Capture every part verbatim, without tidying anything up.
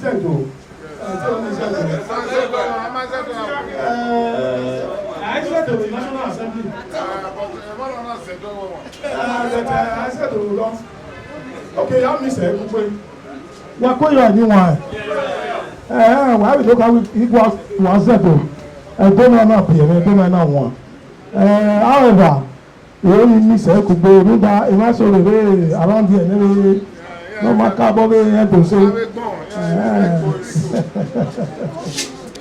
Ẹ, I said to the National Assembly. I said to the Lord. Okay, ya mi sɛ kukwe. Ya ko ya ni wa. Eh, wa bi do ka wi igwa wa zeto. Eh, do na na bi, eh, do na na wa. Eh, however, you only miss a kugbe, no da, e ma so re around here, no, no ma ka bo be e to so. Eh.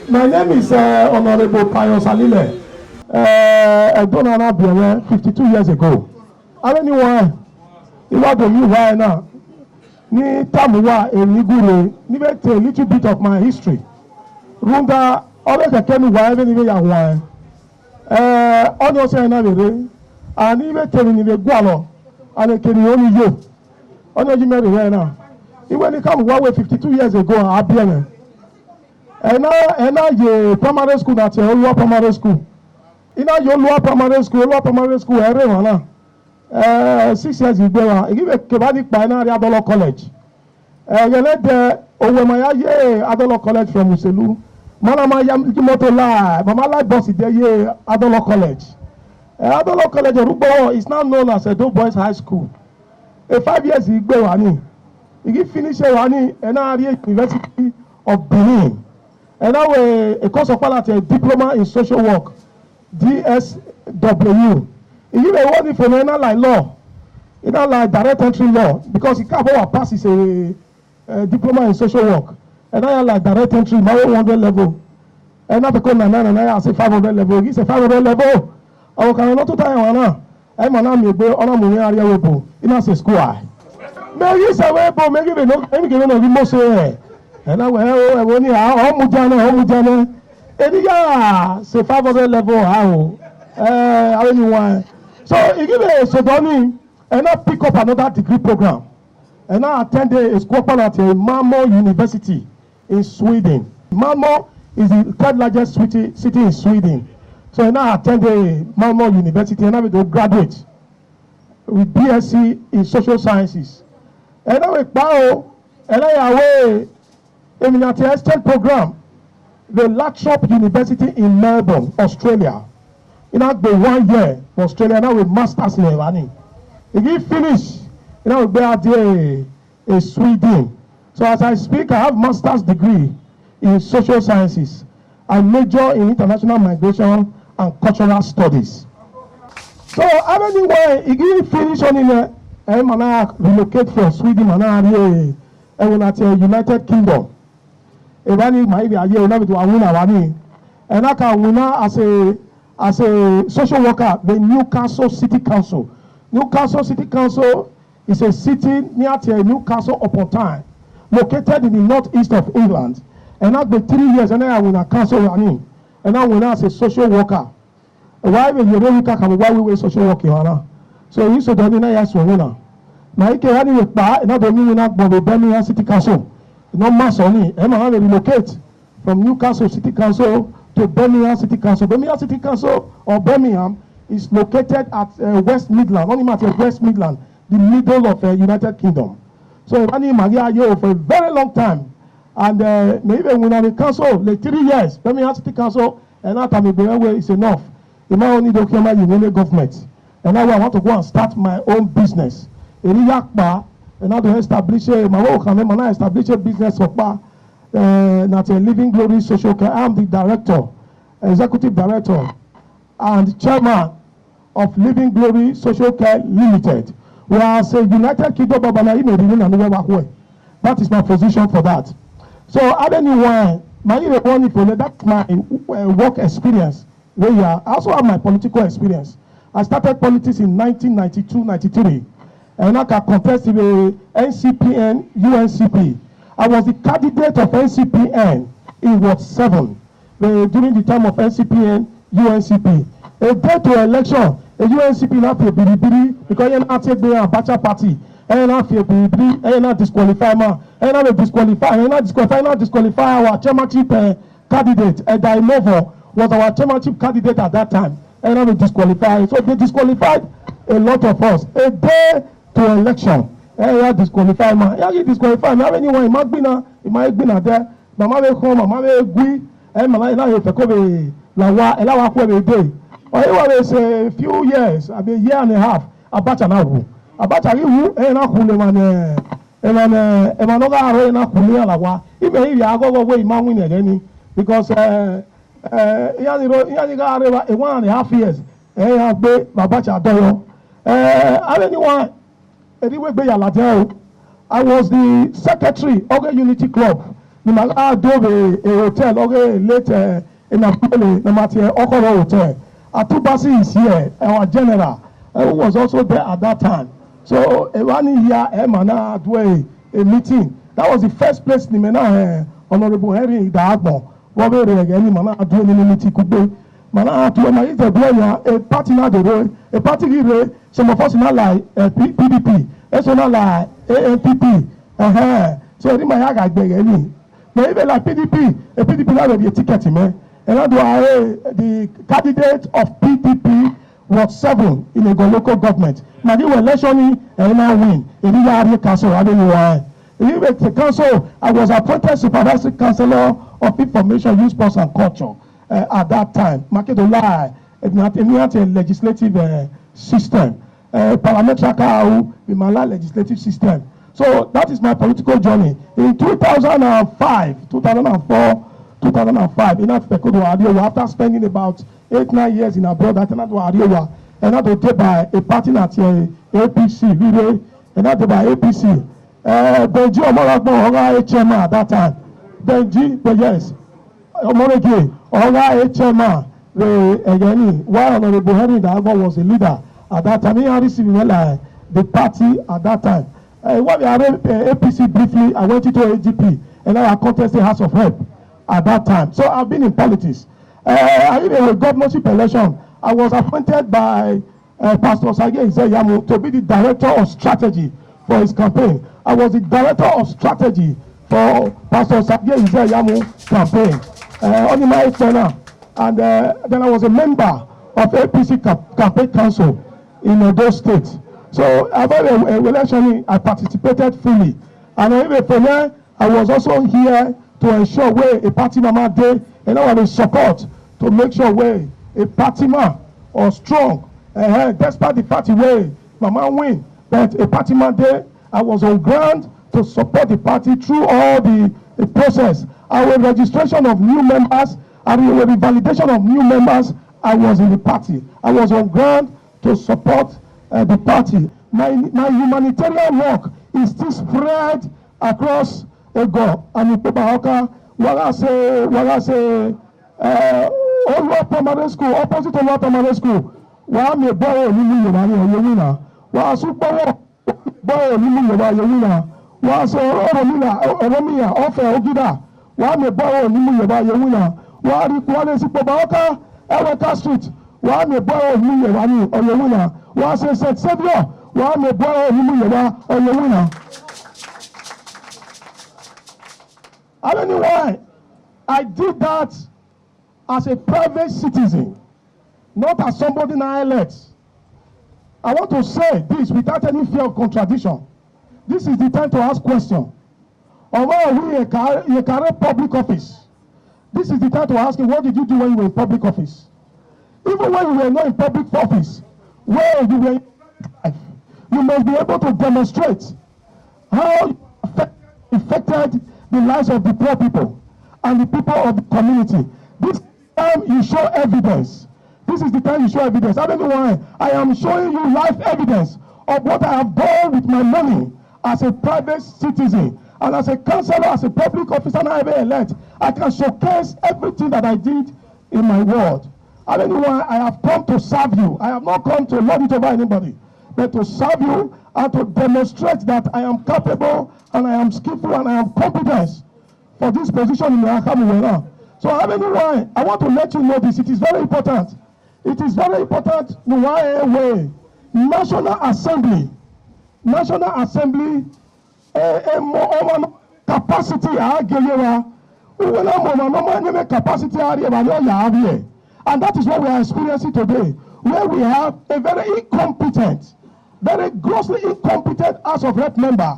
My name is, uh, Honorable Pius Alile. Uh, I don't know, fifty-two years ago. Abeni wa, iwa do mi wa na. Ni tamu wa e ni gure, ni be tell a little bit of my history. Runda, ore keke ni wa, abeni be ya wa. Eh, onye ose na bere, ani be tell ni be gwalo, ani keni oni yo. Onye ji mere ya na. Iwe ni come one way fifty-two years ago, abia na. Ena, ena ye primary school na te Olua Primary School. Ina ye Olua Primary School, Olua Primary School, ere wana. Eh, six years igbewa. Igi be kebani pa ena ri Adolo College. Eh, yele de owe ma ya ye Adolo College from Uselu. Mana ma ya ki moto la, mama la bus de ye Adolo College. Eh, Adolo College, Rugbo, is now known as Edo Boys High School. Eh, five years igbewa ni. Igi finish e wa ni, ena ri University of Benin. Ena we a course of quality, a diploma in social work, D S W. Igi be wo ni for na like law. Ina like direct entry law because it can't pass is a, a diploma in social work. Ena ya like direct entry, my one hundred level. Ena pe ko na na na ya say five hundred level. Igi say five hundred level. Awo kan no to ta ya wa na. Ai mana mi gbe ona mo ni ari we bo. Ina say school ai. Me yi se we bo, me gi be no, emi ke no ri mo se e. Ena we o, e wo ni a, o mu jana, o mu jana. Eni ya say five hundred level a o. Eh, awe ni wa. So, igi be so do ni, ena pick up another degree program. Ena attend a school at Malmö University in Sweden. Malmö is the third largest city, city in Sweden. So ena attend a Malmö University, ena be graduate with B S c in social sciences. Ena we pa o, ena ya we, emi na te exchange program, the Lathrop University in Melbourne, Australia. Ina gbe one year for Australia, now with masters in Irani. If he finish, ina we be a, a Sweden. So as I speak, I have master's degree in social sciences. I major in international migration and cultural studies. So, how many way, if he finish on in, eh, mana relocate from Sweden, mana, eh, eh, when at, eh, United Kingdom. Ebani ma ibi aye, una bitu awuna wani. And I can win as a, as a social worker, the Newcastle City Council. Newcastle City Council is a city near to Newcastle upon Tyne, located in the northeast of England. And I be three years, and I win a council running, and I win as a social worker. Why we you really can why we social work you are. So you so don't know yes we now. My ke ani we pa, and I don't mean we not go Birmingham City Council. No mass on it, and I relocate from Newcastle City Council to Birmingham City Council. Birmingham City Council or Birmingham is located at, uh, West Midland, only matter West Midland, the middle of, uh, United Kingdom. So Rani Magia Yo for a very long time, and, uh, maybe when I council like three years, Birmingham City Council, and that time way is enough. You might only document you win a government, and now I want to go and start my own business. Eri yakpa, and now to establish a my work and then I establish a business of pa, uh, not a Living Glory Social Care. I'm the director, executive director, and chairman of Living Glory Social Care Limited. We are say United Kingdom Babana Ime Riri na Nuwa Wakwe. That is my position for that. So, I don't know why. My, that's my, uh, work experience. Where you are. I also have my political experience. I started politics in nineteen ninety-two ninety-three, and I can contest the N C P N U N C P. I was the candidate of N C P N in Ward seven, uh, during the time of N C P N U N C P. A day to election, a U N C P na fi biribiri because you na take the Abacha party, and na fi biribiri, and na disqualify ma, and na disqualify, and na disqualify, na disqualify our chairmanship, uh, candidate, Edda Imovo, was our chairmanship candidate at that time, and I will disqualify. So they disqualified a lot of us. A day to election, Eh, ya disqualify ma. Ya disqualify ma. Abe ni wa ima gbina, ima gbina de. Mama be ko, mama be gui. Eh, mama ina ye feko be la wa, ela wa ko be de. O ye wa be say few years, abi year and a half. Abacha na wu. Abacha ri wu, eh, na ku le ma ne. E ma ne, e ma no ga ro na ku le la wa. Ime iri agogo we ima win again. Because, eh, eh, ya ni ro, ya ni ga re wa, eh, one and a half years. Eh, ya gbe Abacha doyo. Eh, abe ni wa, Ediwegbe Yalade o. I was the secretary of the Unity Club. Ni ma a do be a hotel, okay, late, uh, in Apele, na mati, uh, Okoro Hotel. Atubasi is here, our general, uh, who was also there at that time. So, uh, one year, uh, mana do a, a meeting. That was the first place ni mena, uh, Honorable Henry Dagbo. Bobe re ge ni mana do ni meeting kugbe. Mana do na is the boy ya, a party na the road, a party re, some of us na like, uh, P-, P D P, eso na like A N P P. Uh-huh. So, ni ma ya ga gbe ni. Na even like P D P, a P D P na be ticket me. And that why, eh, the candidate of P D P was seven in a local government. Na the election ni, eh, na win. Eri ya ri council, I don't know why. Eri we the council, I was appointed supervisory councillor of information, youth sports and culture, eh, at that time. Makedo lie, eh, not, not a legislative, eh, system. Eh, parliamentary ka o, the Mala legislative system. So that is my political journey. In two thousand and five, two thousand and four, two thousand and five, in Afekodo Adio, after spending about eight, nine years in abroad, that Adio, and that day by a party that, uh, A P C, we were, and that day by A P C. Uh, Benji Omoragbo, Oga H M R at that time. Benji, but yes, Omorege, Oga H M R, the, again, while Honorable Henry Dagbo was the leader at that time, he had received, like, the party at that time. Uh, when we arrived, uh, A P C briefly, I went into A D P, and I contested House of Rep at that time. So I've been in politics. Uh, I even a governorship election. I was appointed by, uh, Pastor Sage Izeyamu to be the director of strategy for his campaign. I was the director of strategy for Pastor Sage Izeyamu campaign. Uh, on my corner. And, uh, then I was a member of A P C cap-, campaign council in Edo State. So about a, a election, I participated fully. And even for now, I was also here to ensure where a party mama day, and I was support to make sure where a party man or strong, uh, despite the party where mama win, but a party man day, I was on ground to support the party through all the, the process. Our registration of new members and the validation of new members, I was in the party. I was on ground to support, uh, the party. My, my humanitarian work is still spread across Ego and Ipobahoka. Wagase, Wagase, uh, Olua Primary School, opposite Olua Primary School. Wa me boy ni mi ni ma ni oye wina. Wa su power boy ni mi ni ma ye wina. Wa so oro mi na, oro mi ya, ofe ogida. Wa me boy ni mi ni ma ye wina. Wa ri kwa le si Ipobahoka, Eweka Street. Wa me boy ni mi ni ma ni oye wina. Wa se Saint Saviour. Wa me boy ni mi ni ma oye wina. I don't know why I did that as a private citizen, not as somebody na elect. I want to say this without any fear of contradiction. This is the time to ask question. Although we ye carry, ye carry public office, this is the time to ask you, what did you do when you were in public office? Even when you were not in public office, where you were in life, you must be able to demonstrate how you affect-, affected the lives of the poor people and the people of the community. This time you show evidence. This is the time you show evidence. I don't know why. I am showing you live evidence of what I have done with my money as a private citizen and as a councillor, as a public officer, and I have elect. I can showcase everything that I did in my ward. I don't know why. I have come to serve you. I have not come to lord it over anybody, but to serve you and to demonstrate that I am capable and I am skillful and I am competent for this position in Akamuwera. So, I don't know why. I want to let you know this. It is very important. It is very important. Why? National Assembly. National Assembly, eh, eh, mo-, oh, man, capacity, ah, geyera. Uwe na mo-, ma-, ma-, ma-, ma-, capacity, ah, geyera, no, ya, ah, geyera. And that is what we are experiencing today, where we have a very incompetent, Very grossly incompetent House of Rep member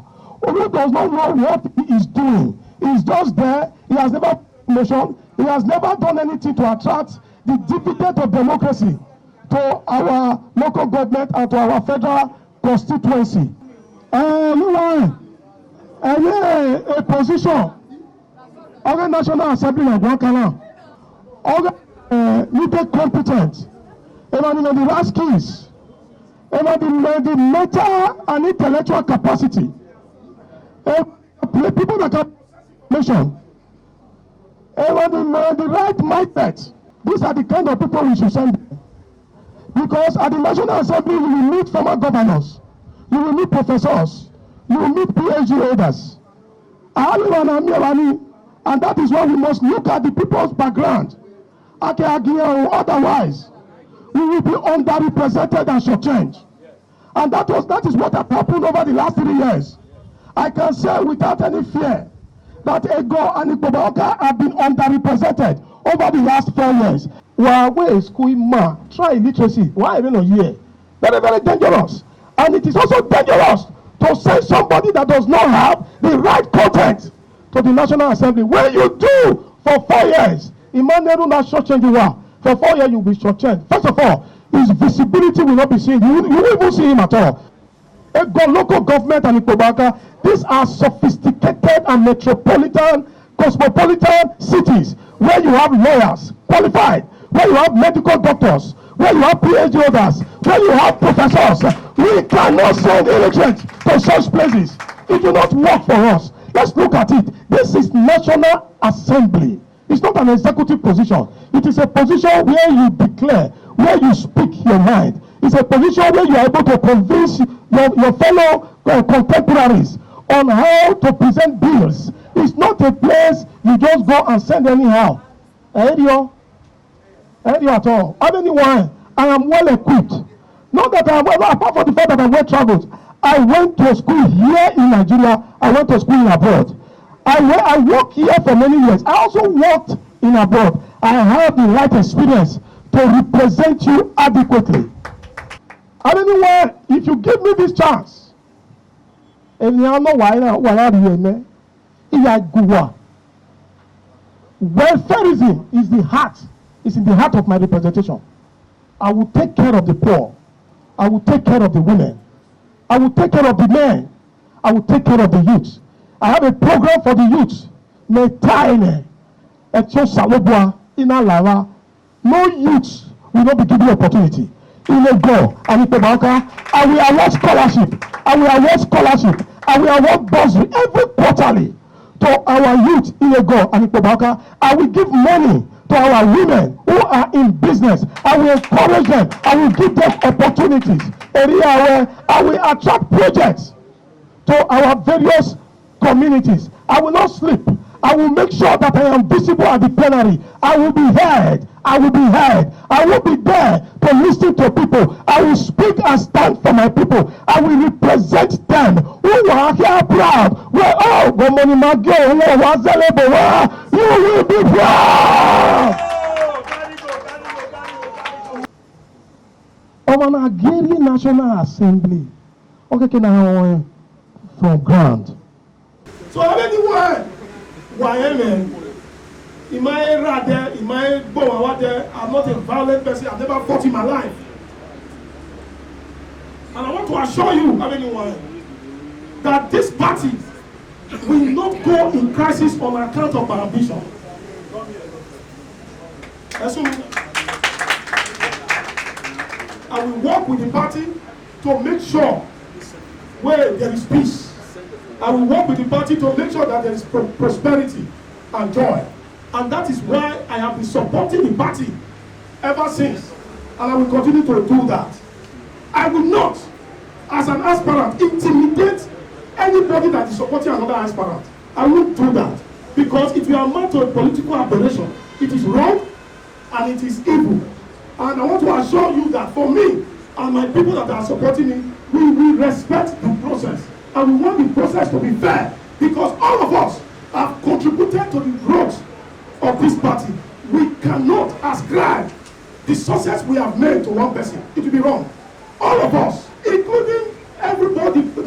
who does not know what he is doing. He is just there. He has never motion. He has never done anything to attract the dividend of democracy to our local government and to our federal constituency. Ẹ ní wọ́n ẹ ní a position ọgá National Assembly na one kana ọgá ní dey competent ẹ máa ní the right skills ẹ máa ní the mental and intellectual capacity ẹ play people that can nation ẹ máa ní the right mindset. These are the kind of people we should send there. Because at the National Assembly, you will meet former governors, you will meet professors, you will meet P H D holders. Ahalima na Miawani, and that is why we must look at the people's background. Ake Agiyan or otherwise, we will be underrepresented and shortchanged. And that was that is what has happened over the last three years. I can say without any fear that Ego and Ikpobaoka have been underrepresented over the last four years. Wa wey school ma try literacy wa ebe no here very very dangerous, and it is also dangerous to send somebody that does not have the right content to the National Assembly. When you do for four years, Emmanuel na short change you are for four years you will be short change. First of all, his visibility will not be seen. You you won't even see him at all. Ego local government and Ikpobaoka, these are sophisticated and metropolitan, cosmopolitan cities where you have lawyers qualified, where you have medical doctors, where you have P H D holders, where you have professors. We cannot send illiterate to such places. It will not work for us. Let's look at it. This is National Assembly. It's not an executive position. It is a position where you declare, where you speak your mind. It's a position where you are able to convince your, your fellow uh, contemporaries on how to present bills. It's not a place you just go and send anyhow. Ẹ rí ọ, ẹ rí ọ at all. How many why? I am well equipped. Not that I am well, apart from the fact that I well traveled. I went to school here in Nigeria. I went to school in abroad. I, wo- I work here for many years. I also worked in abroad. I have the right experience to represent you adequately. How many why? If you give me this chance, ènìyàn náà wà á wà á rí ẹ̀mẹ́ ìyá gùwà. Welfareism is the heart, is in the heart of my representation. I will take care of the poor. I will take care of the women. I will take care of the men. I will take care of the youth. I have a program for the youth. Metaine, Echo Salobua, Ina Lara. No youth will not be given opportunity. In Ego and Ikpobaoka, I will award scholarship. I will award scholarship. I will award bursary every quarterly to our youth in Ego and Ikpobaoka. I will give money to our women who are in business. I will encourage them. I will give them opportunities. Area where I will attract projects to our various communities. I will not sleep. I will make sure that I am visible at the plenary. I will be heard. I will be heard. I will be there to listen to people. I will speak and stand for my people. I will represent them who are here proud. Where oh, Gomoni Magio, who are Zelebowa, you will be proud. Of an Agiri National Assembly. Okay, can I from ground? So how many why? Why, man? In my rather, in my bow, I'm not a violent person. I've never fought in my life. And I want to assure you, how many why, that this party will not go in crisis on account of my ambition. Ẹ sún mi. I will work with the party to make sure where there is peace. I will work with the party to make sure that there is pro- prosperity and joy. And that is why I have been supporting the party ever since. And I will continue to do that. I will not, as an aspirant, intimidate anybody that is supporting another aspirant. I won't do that because it will amount to a political aberration. It is wrong and it is evil. And I want to assure you that for me and my people that are supporting me, we will respect the process. And we want the process to be fair because all of us have contributed to the growth of this party. We cannot ascribe the success we have made to one person. It will be wrong. All of us, including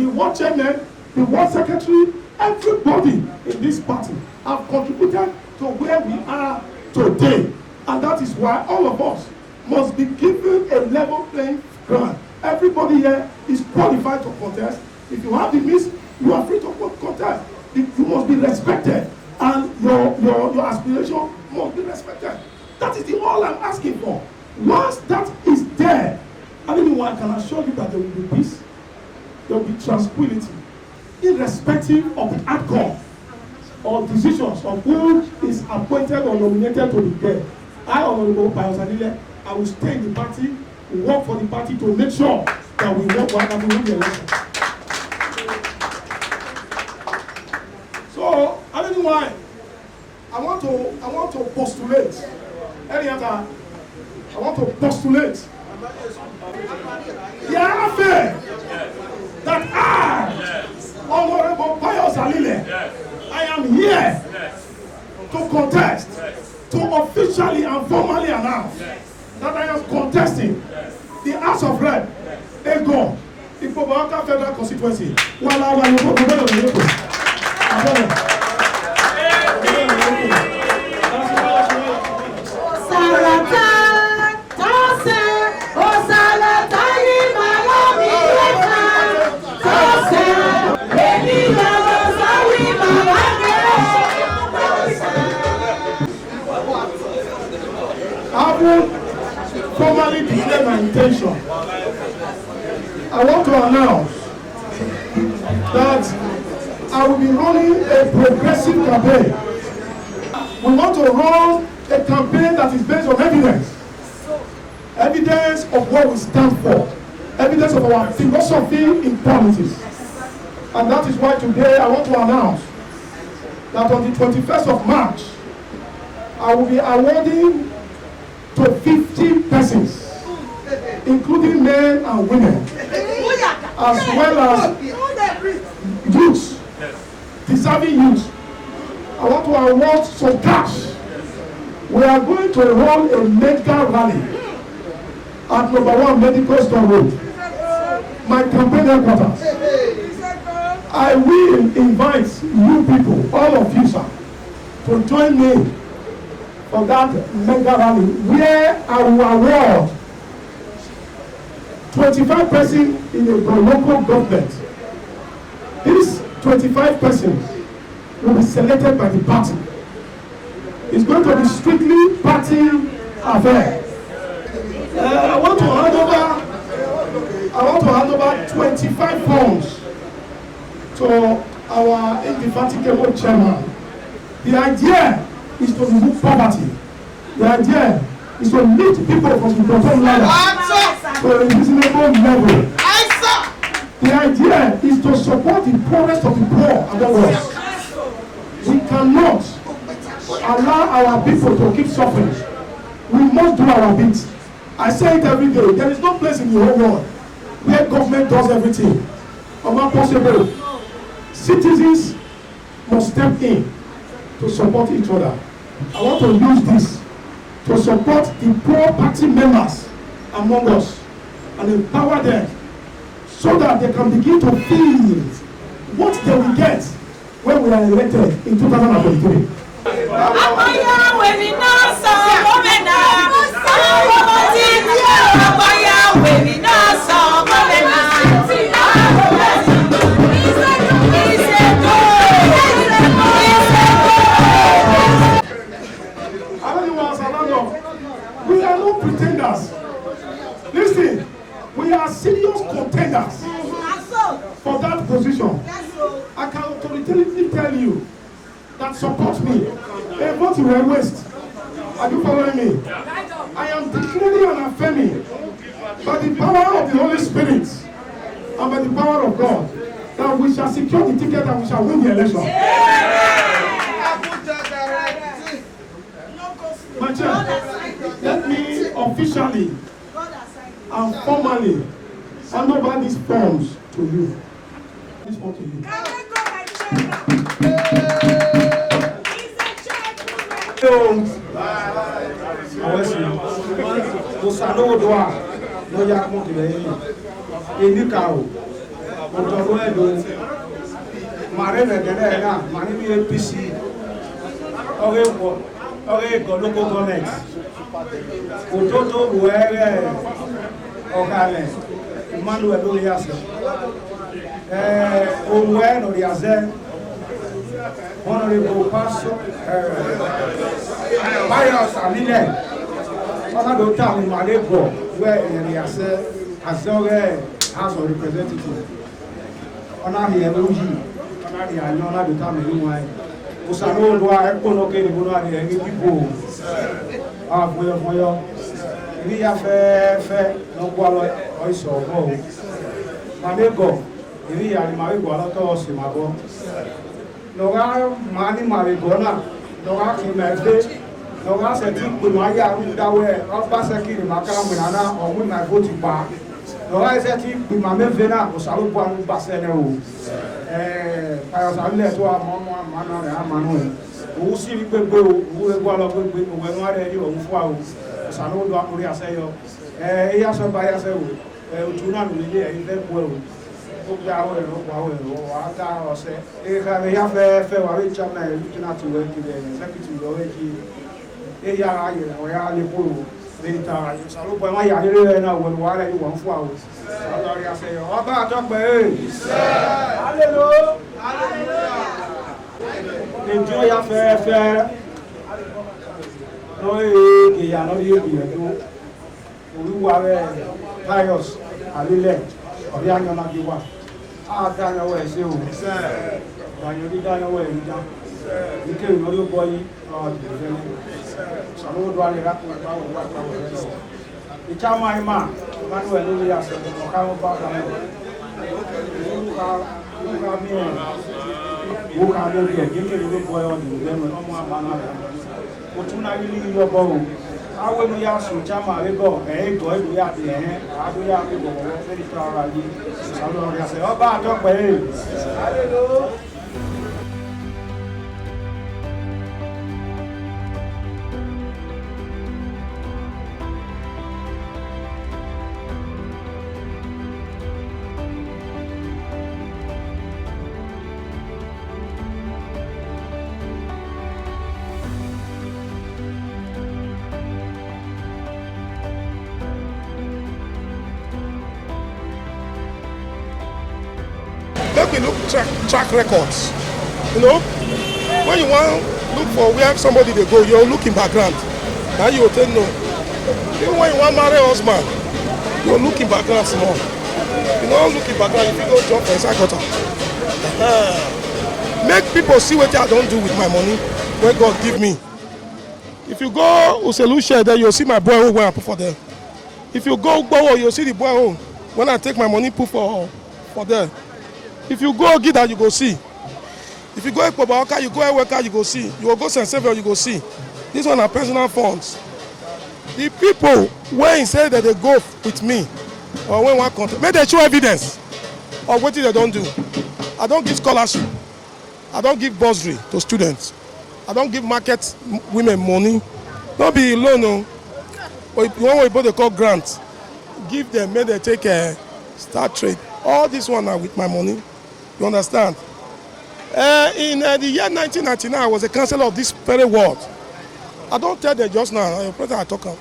The ward chairman, the ward secretary, everybody in this party have contributed to where we are today. And that is why all of us must be given a level playing ground. Everybody here is qualified to contest. If you have the means, you are free to co- contest. You must be respected, and your, your, your aspiration must be respected. That is the all I'm asking for. Once that is there, I mean, I can assure you that there will be peace, there will be tranquility, irrespective of the outcome or decisions of who is appointed or nominated to the chair. I, Honorable Pius Alile, I will stay in the party, work for the party to make sure that we work well and we win the election. So, I don't know why. I want to I want to postulate. Any other? I want to postulate. Yeah, fair. That I, Honorable Pius Alile, I am here to contest, to officially and formally announce that I am contesting the House of Rep, Egon, Ikpoba Awka Federal Constituency. Wala wala, Ikpoba Awka Federal Constituency. Sarata, tase, o sarata yi mara mi lefa, tase, emi ya o sawi mara mi. Having formally declared my intention, I want to announce that I will be running a progressive campaign. We want to run a campaign that is based on evidence. Evidence of what we stand for. Evidence of our philosophy in politics. And that is why today I want to announce that on the twenty-first of March, I will be awarding to fifty persons, including men and women, as well as youths, deserving youths. I want to award some cash. We are going to run a mega rally at number one Medical Store Road, my campaign headquarters. I will invite you people, all of you, sir, to join me for that mega rally where I will award twenty-five persons in a local government. These twenty-five persons will be selected by the party. It's going to be strictly party affair. Uh, I want to hand over. I want to hand over twenty-five forms to our indefatigable chairman. The idea is to remove poverty. The idea is to lift people from the bottom ladder to a reasonable level. The idea is to support the poorest of the poor among us. We cannot allow our people to keep suffering. We must do our bit. I say it every day. There is no place in the whole world where government does everything. Omo possible. Citizens must step in to support each other. I want to use this to support the poor party members among us and empower them so that they can begin to feel what they will get when we are elected in two thousand and twenty-three. Àbáyá wèmí náà sọ gómìnà. Àwọn ọmọ tí ń jẹ́ àbáyá wèmí náà sọ gómìnà. Ìṣètò, ìṣètò, ìṣètò. Aláìwá Sàlámọ̀, we are not pretenders. Listen, we are serious contenders for that position. I can authoritatively tell you that support me. A vote will waste. Are you following me? I am declaring and affirming by the power of the Holy Spirit and by the power of God that we shall secure the ticket and we shall win the election. My chair, let me officially and formally hand over these forms to you. This form to you. Àwọn ẹ̀sìn kò sàlówó dùn à lọ́jà kún kìlẹ̀ yìí. Èmi kà ó. Otodo Edo, mare mekene na, mare bi A P C, oge wo, oge go local government. Otodo were okale, Emmanuel Oyase. Eh, owe no riaze, Honorable Pastor, eh, Pius Amile. Ọna do ta mi mare go, we riaze, as oge House of Representatives. Ọna hie uji, ọna hie anya, ọna do ta mi nwa. Osa no do a ekpo no ke ni bo no a hie ni pipo. Ah, foyo, foyo. Iri ya fe, fe, no kwa lo, oiso, bo. Mare go, iri ya ni mare go, lo to si ma bo. No ga mani mare go na, no ga ki me fe, no ga se ti pe ma ya ru da we, o ba se ki ni ma ka mu na na, o mu na go ti pa. No ga se ti pe ma me fe na, o sa lo bua nu ba se ne o. Eh, pa o sa le to a mo mo ma na re a ma no. O si ri pe pe o, o e gua lo pe pe, o we no re ri o mu fu a o. O sa lo do a ko ri a se yo. Eh, e ya so ba ya se o. Eh, o tu na nu le e fe po o. O gba o e ro, gba o e ro, wa ta o se. E ka re ya fe fe wa re cha na e tu na ti we ki de, se ki ti lo we ki. E ya ra ye, o ya le po o. Re ta, o sa lo po ma ya re re na wo wa re wa fu a o. Sa lo ri a se yo. Ọba Atọpẹ e. Hallelujah. Hallelujah. Enjoy ya fe fe. No e ke ya no ye bi e do. Olúwa rẹ̀ Pius Alílẹ̀ ọ̀rẹ́ àyànnájú wa. A dá yan wẹ̀ ṣe o. Dàyàn dídá yan wẹ̀ ń dá. Ike ìnáwó ló bọ́ yín lọ́wọ́ àdìgbò fẹ́lẹ́. Sàlówó do alẹ́ rákò ìpá wò wá ìpá wò fẹ́lẹ́. Ìjà máa ń mà Emmanuel lórí àṣẹ ọ̀ká wọn bá kan lọ. Wúkà wúkà mí ẹ̀ wúkà mí ẹ̀ kí ike ìnáwó ló bọ́ yín lọ́wọ́ àdìgbò fẹ́lẹ́ ọmọ àbáná rẹ̀. Otu na yili yobo o. Awe no ya su chama we go. Eh, go do ya de eh. A do ya de go go very tara yi. Sa lo ya se Ọba Atọpẹ e. Hallelujah. Make we look track, track records. You know, when you wan look for where somebody dey go, you look in background. Na you go take know. Even when you wan marry husband, you look in background small. You no look in background, you fit go jump for inside gutter. Make people see wetin I don do with my money wey God give me. If you go Uselu share there, you see my borehole wey I put for there. If you go Ugbowo, you see the borehole wey I take my money put for, for there. If you go Ogida, you go see. If you go Ekpobaoka, you go Eweka, you go see. You go go Saint Saviour, you go see. This one na personal funds. The people wey say that they go with me or wey wan contact, make dem show evidence of wetin dem don do. I don give scholarship. I don give bursary to students. I don give market m-, women money. No be loan o. Oyi-, the one wey Oyibo dey call grant. Give them, make dem take, eh, start trade. All this one na with my money. You understand? Eh, in, eh, the year nineteen ninety-nine, I was a councillor of this very ward. I don tell them just now, na your president I talk am.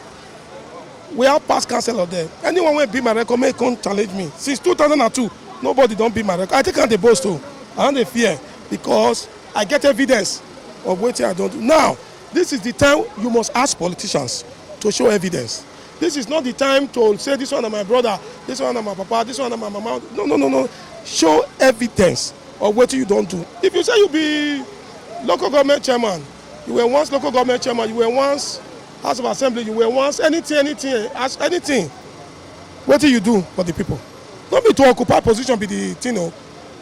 We have past councillor there. Anyone wey beat my record, make come challenge me. Since two thousand and two, nobody don beat my record. I take am dey boast o. I no dey fear because I get evidence of wetin I don do. Now, this is the time you must ask politicians to show evidence. This is not the time to say, "This one na my brother, this one na my papa, this one na my mama." No, no, no, no. Show evidence of wetin you don do. If you say you be local government chairman, you were once local government chairman, you were once House of Assembly, you were once anything, anything, as anything. Wetin you do for the people? No be to occupy position be the thing o.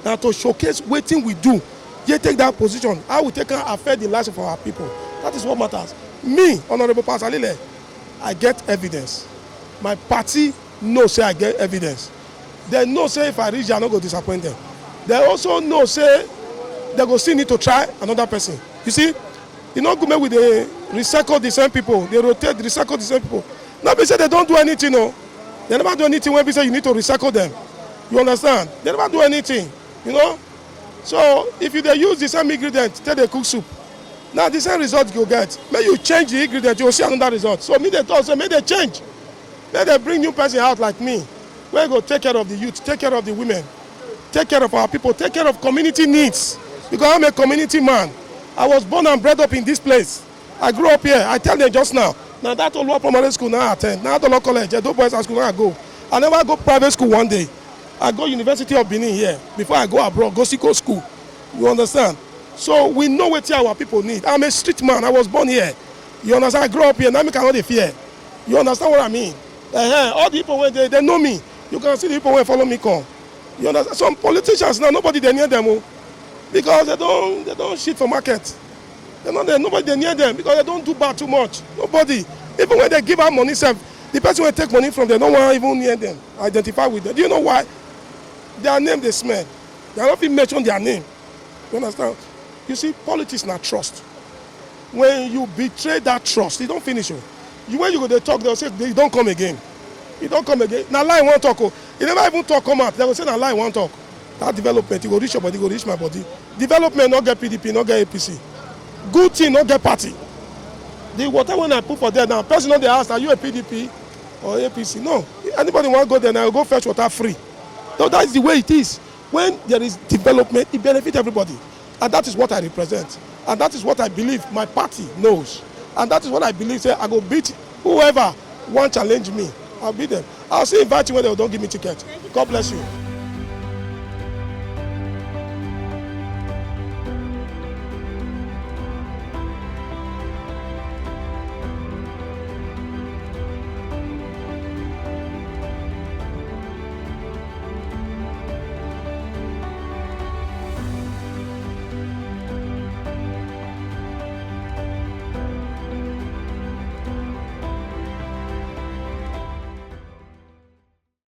Na to showcase wetin we do. Ye take that position, how we take am affect the lives of our people. That is what matters. Me, Honorable Pastor Lile, I get evidence. My party know say I get evidence. They know say if I reach there, I no go disappoint them. They also know say they go still need to try another person. You see, e no good make we dey recycle the same people, dey rotate, recycle the same people. No be say they don do anything o. They never do anything wey be say you need to recycle them. You understand? They never do anything, you know. So if you dey use the same ingredient take dey cook soup, na the same result you go get. Make you change the ingredient, you go see another result. So me dey talk say make they change, make they bring new person out like me, wey go take care of the youth, take care of the women, take care of our people, take care of community needs, because I'm a community man. I was born and bred up in this place. I grew up here. I tell them just now. Now that Oluwa Primary School now I attend. Now Adolo College, Edo Boys High School now I go. I never go private school one day. I go University of Benin here before I go abroad, go see go school. You understand? So we know what our people need. I'm a street man. I was born here. You understand? I grew up here. Now me cannot dey fear. You understand what I mean? Uh-huh. All the people when they, they know me, you can see the people when follow me come. You understand? Some politicians now, nobody they near them, oh, because they don't they don't shit for market. They not there, nobody they near them because they don't do bad too much. Nobody. Even when they give out money, self, the person will take money from them, no one even near them, identify with them. Do you know why? Their name they smell. They don't even mention their name. You understand? You see, politics na trust. When you betray that trust, you don't finish. Oh. You when you go they talk, they'll say they don't come again. You don't come again. Now lie won't talk. Oh. You never even talk come out. They will say na lie won't talk. That development, you go reach your body, you go reach my body. Development not get P D P, not get A P C. Good thing, not get party. The water when I put for there now, person not they ask, are you a P D P or A P C? No. Anybody want go there now, go fetch water free. So that is the way it is. When there is development, it benefits everybody. And that is what I represent. And that is what I believe my party knows. And that is what I believe say I go beat whoever want challenge me. I'll beat them. I'll still invite you when they don't give me ticket. God bless you.